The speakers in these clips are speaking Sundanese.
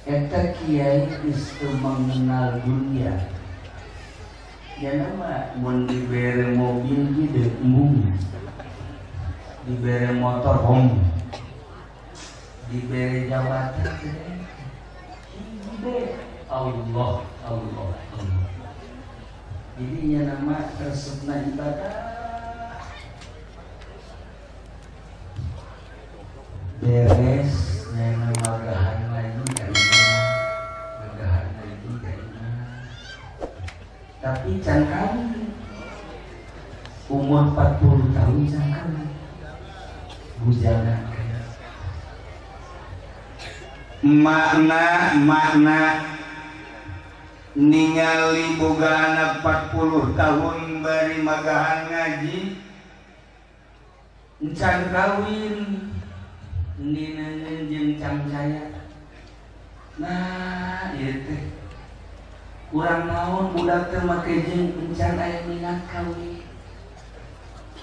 Eta kiai geus teu mengenal dunia. Ya nama mun dibere mobil ge deuk embung. Dibere motor hong. Dibere jabatan teh. Hiji Allah Allah Allah. Jadi nya nama resepna ibadah. Beres nya nama gahan lagi ka imah. Magahan lagi ka imah. Tapi can kawin. Umur 40 tahun can kawin. Bujangan. Makna ningali boga anak 40 tahun bari magahan ngaji can kawin nineungeun jeung cangcaya. Nah, ieu teh kurang naon budak teh make jeung encan aya minat kawin.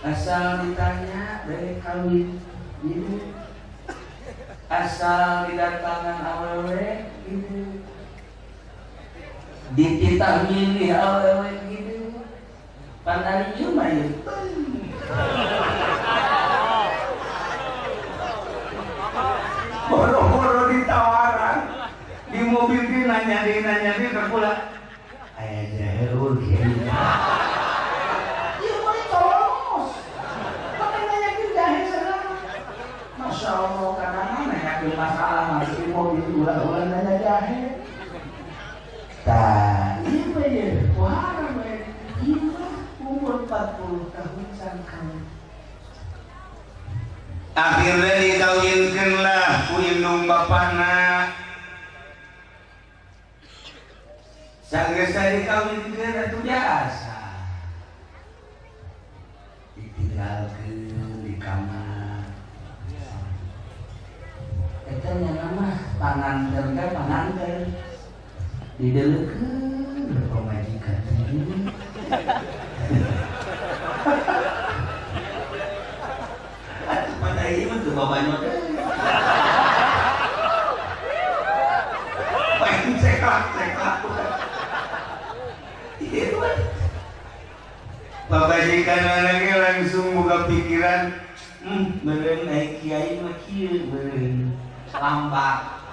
Asal ditanya bere kawin gitu. Asal didatangan awewe gitu. Dititah milih awewe gitu. Pan ari ieu mah ieu. Boro-boro ditawaran di mobil dia nanya dia ke kula. Aya jahe eueuh kiai. Ieu mah colos. Tapi nanyakeun jahe segala. Masya Allah, kadang nanyakeun masalah masuk di mobil ulah-ulah nanya jahe. Tah, ieu mah ieu, wah we. Ieu mah umur 40 tahun can kawin. Akhirnya dikawinkeun lah ku indung bapana. Sanggeus dikawinkeun atuh biasa. Ditinggalkeun di kamar. Eta nya mah panganten teh panganten. Dideleukeun pamajikan teh. Pada ieu mah teu babanya teh. Paling ceklak-ceklak. Ieu mah. Pamajikan lagi langsung buka pikiran, meureun ai kiai mah kieu meureun lambat.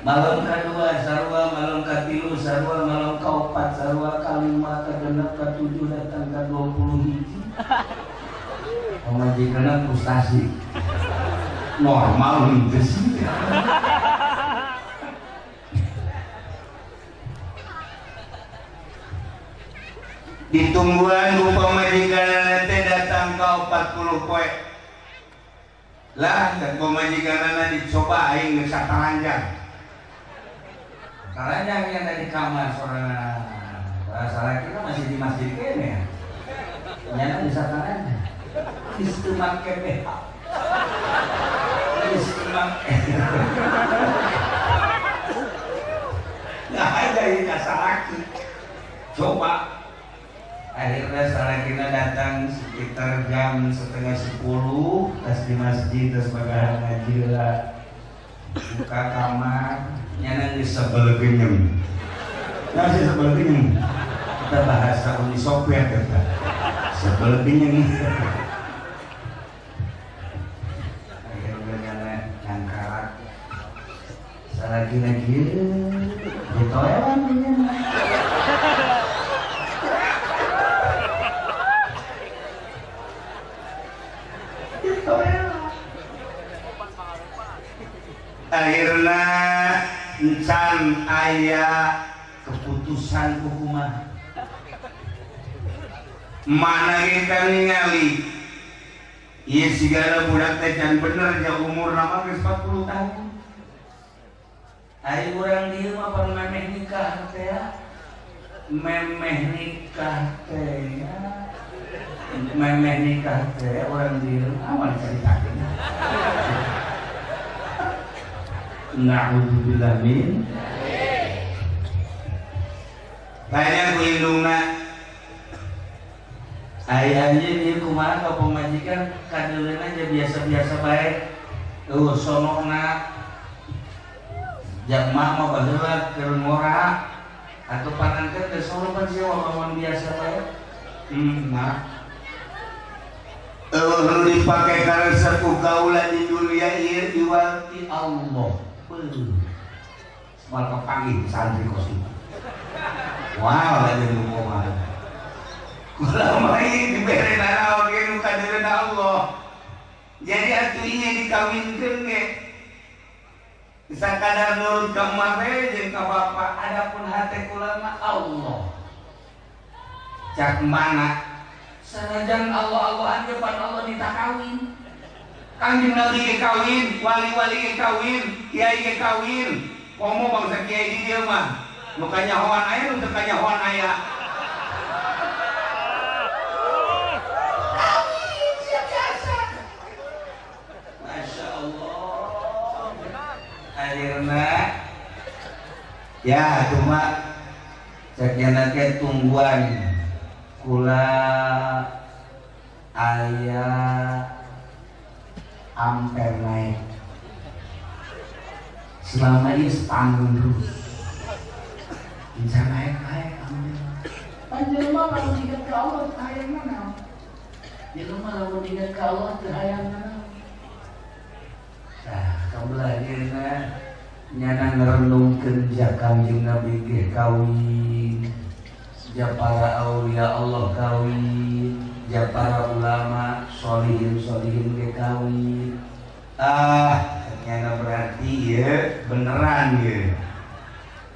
Malam kedua sarua, malam katilu sarua, malam kaopat sarua, kalima, kagenep, katujuh, datang ka 20 hiji. Pamajikanna frustasi. Normal henteu sih. Ditungguan ku pamajikanna teh datang ka 40 poe. Lah, dan pamajikanna dicoba aing geus sataranjang. Taranjang yang ada di kamar sorangan. Bahasa kita masih di masjid kene ya. Nyana bisa taranjang. Istimak kene. Istimak. Nah, ada ini salaki. Coba. Akhirnya salakina datang sekitar jam 9:30, tas di masjid, tas bagahan ngaji lah. Buka kamar, nyana geus sebel genyem. Nah, sih sebel genyem. Kita bahasa Uni Soviet eta. Sebel genyem. Akhirnya nyana nyangkarat. Salakina kieu ditoelan nyana. Akhirnya encan aya keputusan hukuman. Mana kita ningali ieu sigana budak teh can bener ja umurna mah geus 40 tahun. Ari urang dieu mah pan memeh nikah teh ya. Memeh nikah teh ya. Memeh nikah teh urang dieu awan caritakeun. Na'udzubillah min. Tanya ku indungna. Ai anjeun ieu kumaha ka pamajikan kadeuleuna aja biasa-biasa bae. Eueuh sonokna jak mah mah baheula keur ngora atuh panangkeun teh sono pan sia wawan biasa bae. Nah. Eueuh nu dipake karesep ku kaula di dunia ieu diwalti Allah. Beuh. Moal kapanggih santri kos ieu. Wah, lain nu kumaha. Kula mah dibere nanaon ge nu kadeurna Allah. Jadi atuh ieu dikawinkeun ge sakadar nurut ka emak we jeung ka bapa, adapun hate kula mah Allah. Cak mana? Sanajan Allah-Allahan ge pan Allah ditakawin. Kangjeng Nabi ge kawin, wali-wali ge kawin, kiai ge kawin. Komo bangsa kiai di dieu mah. Nu kanyahoan aya nu teu kanyahoan aya. Akhirna ya cuma sekian ke tungguan kula ayah amper naik selama ini setanggung terus bisa naik-naik amper panjelma lamun ingat ke Allah teu hayang nanaon jelema lamun ingat ke Allah teu hayang nanaon. Nah, kabelah nyana ngerenungkeun ja Kangjeng Nabi ge kawin, ja para aulia Allah kawin, ja para ulama sholihin sholihin ge kawin. Ah, nyana berarti ye beneran ye.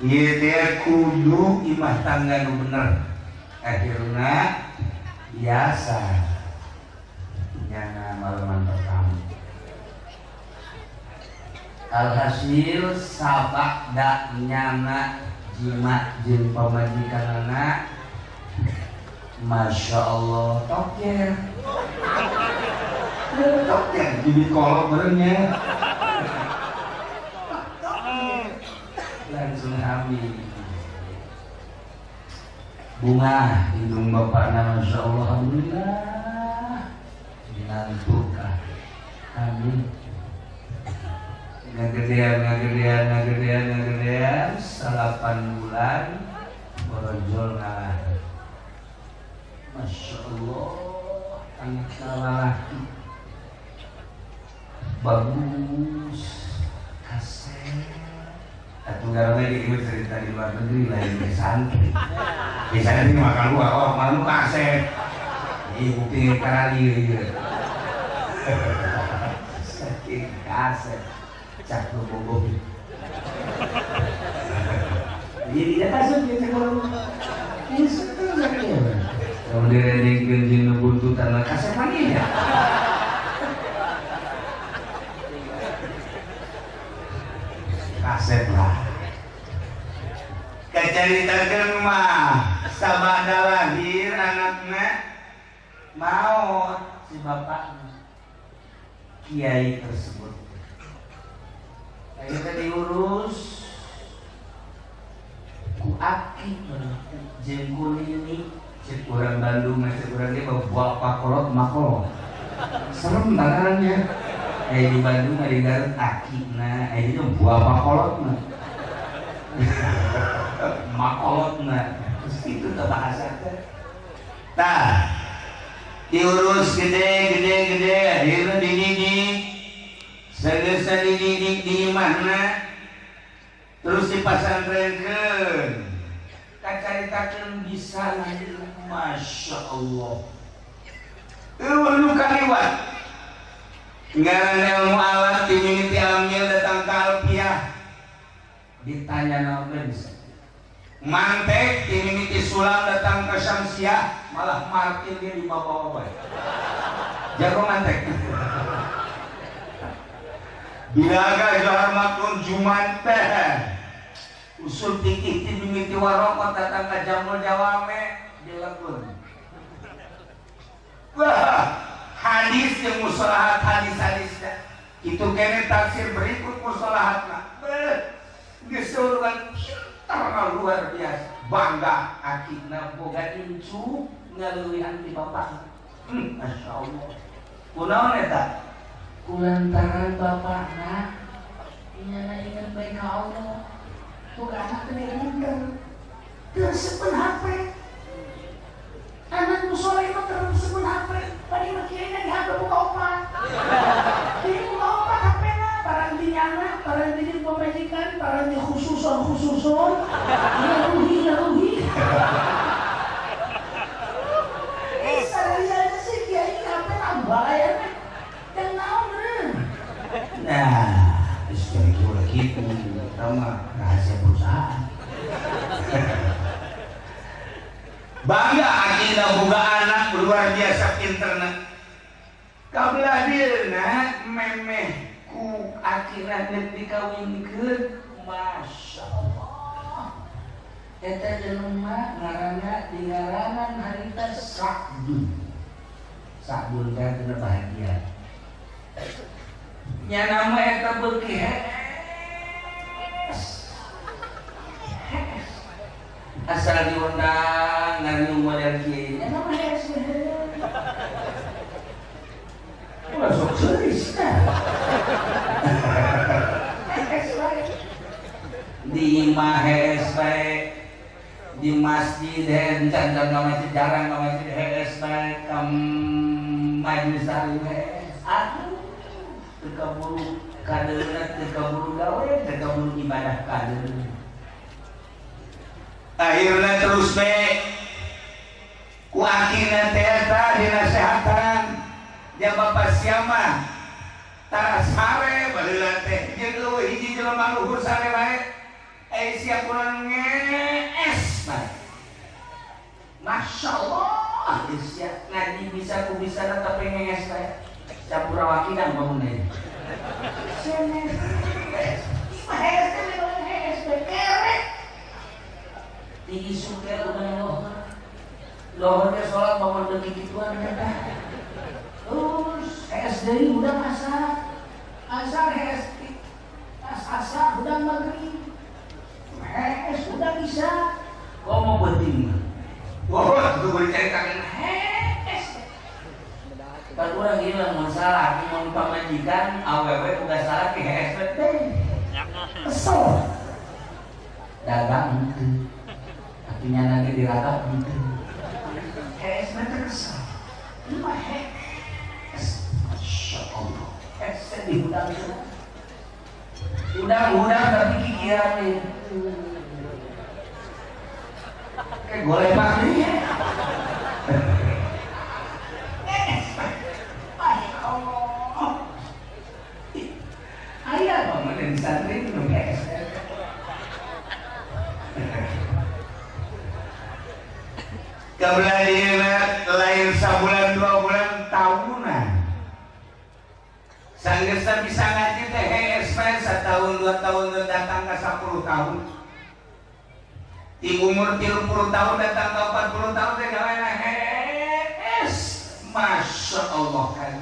Ieu teh kudu imah tangga nu bener. Akhirna biasa nyana malaman pertama. Alhasil sabak dak nyana jima jeung pamajikanana Masya Allah toker toker jadi kolok barengnya langsung hamil bunga hidung bapakna Masya Allah alhamdulillah dinantukah amin. Ngagedean 8 bulan borojol ngalah. Masya Allah anak lalaki bagus kasep. Atuh ngaranna ge ieu cerita di luar negeri lain ge santri. Di santri mah kaluar oh malu kasep. Ieu bukti karali ieu. Saking kasep. Cak bobo. Jadi dia kasut dia cak bobo. Ini setel sakit. Kalau direndengkeun jeung nu buntutan mah kasep lagi ya. Kasep lah. Kacaritakeun mah sabada lahir anakna maot si bapakna kiai tersebut. Akhirnya diurus ku aki jeung ku nini cek urang Bandung cek urang ge bapak kolot makolot serem tangannya di Bandung di Garut aki na itu bapak kolot mah makolot na terus itu teh bahasa teh tah diurus gede gede gede akhirnya dididik sagesa dididik di mana terus dipasantrenkeun kacaritakeun bisa lahir Masya Allah eueuh nu kaliwat ngaran ilmu alat ti mimiti amil datang ka alfiah ditanya naon bisa mantek ti mimiti sulam datang ka syamsiah malah martil dia dibawa-bawa bae jago mantek. Bilaga johar makun jumanteh usul fikih ti mimiti warokot datang ka jamul jawame dilegun. Wah, hadis yang musolahat hadis-hadisnya itu kene tafsir berikut musolahatna. Beuh, geus seuruan pintar luar biasa. Bangga akina boga incu Ngaleuwihan ti bapak. Masya Allah. Kunaon eta? Kulantaran bapakna nyana inget bae ka Allah. Boga anak teh diundur. Teu resepeun HP. Anak nu soleh mah teu resepeun HP. Paling mah kiai di HP buka opat. Jadi buka opat HP-na, barang di nyana, barang di pamajikan, barang di khususon-khususon. Ya ruhi, ya ruhi. Sadari-sadari sih kiai HP tambah ya. Dan naon bener. Nah, kira-kira gitu, sama rahasia perusahaan. Bangga akhirnya boga anak luar biasa pinterna. Kabelah dieuna memeh ku akhirna geus dikawinkeun, Masya Allah. Eta jelema ngaranna dingaranan harita Sa'dun. Sa'dun teh tina bahagia. Nya nama eta beuki hees. Asal diundang ngariung model kieu nya nama hees. Ulah sok seuris tah. Hees wae. Di imah hees wae. Di masjid hees, can ka masjid jarang ka masjid hees wae, ka majelis taklim hees. Aduh, teu kaburu kadeuna, teu kaburu gawe, teu kaburu ibadah kadeuna. Akhirna terus be ku akhirna teh eta dinasehatan ja bapak siama tara sare baheula teh jeung eueuh hiji jelema luhur sare wae eh sia kurang ngees bae. Masya Allah, sia ngaji bisa ku bisa tapi ngees bae. Campur awakidang bangun deui. Sia ngees. Mah hees teh hees bae kerek. Diisuk teh udah lohor. Lohor teh sholat bangun deui kituan eta. Terus hees deui udah asar. Asar hees pas asar udah maghrib. Hees udah bisa. Kok mau penting? Wah, itu boleh ceritakan hees. Kan urang ieu mun salah, mun pamajikan awewe boga salah ki hees teh. Kesel. Dagang henteu. Artinya nanti diragap henteu. Hees mah teh kesel. Ieu mah hees. Masya Allah. Hees teh dihudang itu. Hudang-hudang tapi kikiran nih. Kayak golepak nih. Masya Allah. Ayah bangun dari santri itu hees. Kabelah dieuna lain sabulan 2 bulan tahunan. Sanggeusna bisa ngaji teh hees bae satahun 2 tahun datang ka 10 tahun. Di umur 30 tahun datang ke 40 tahun teh gawe hees. Masya Allah kan.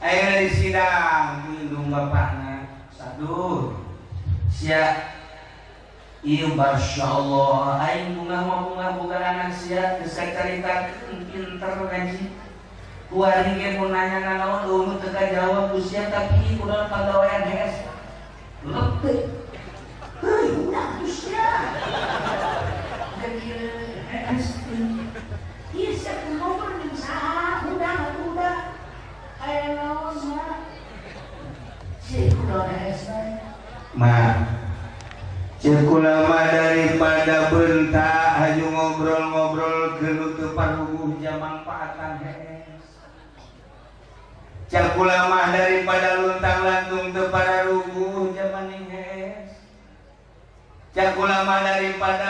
Ayeuna di sidang ku indung bapakna sadur. Sia ieu Masya Allah, aing bungah mah bungah boga anak sia geus kacaritakeun pinter ngaji. Kuari ge mun nanya nanaon eueuh teu kajawab ku sia tapi kunaon pagawean hees. Letih. Heuy budak ku sia. Geus hees. Ieu sia ngobrol jeung saha budak atuh budak. Aya naon mah? Sia kunaon hees bae. Mah Cek ulama daripada bentak haju ngobrol-ngobrol geunu teu paruguh jamangfaatan hees. Cek ulama daripada luntang-lantung teu pararuguh jamaning hees. Cek ulama daripada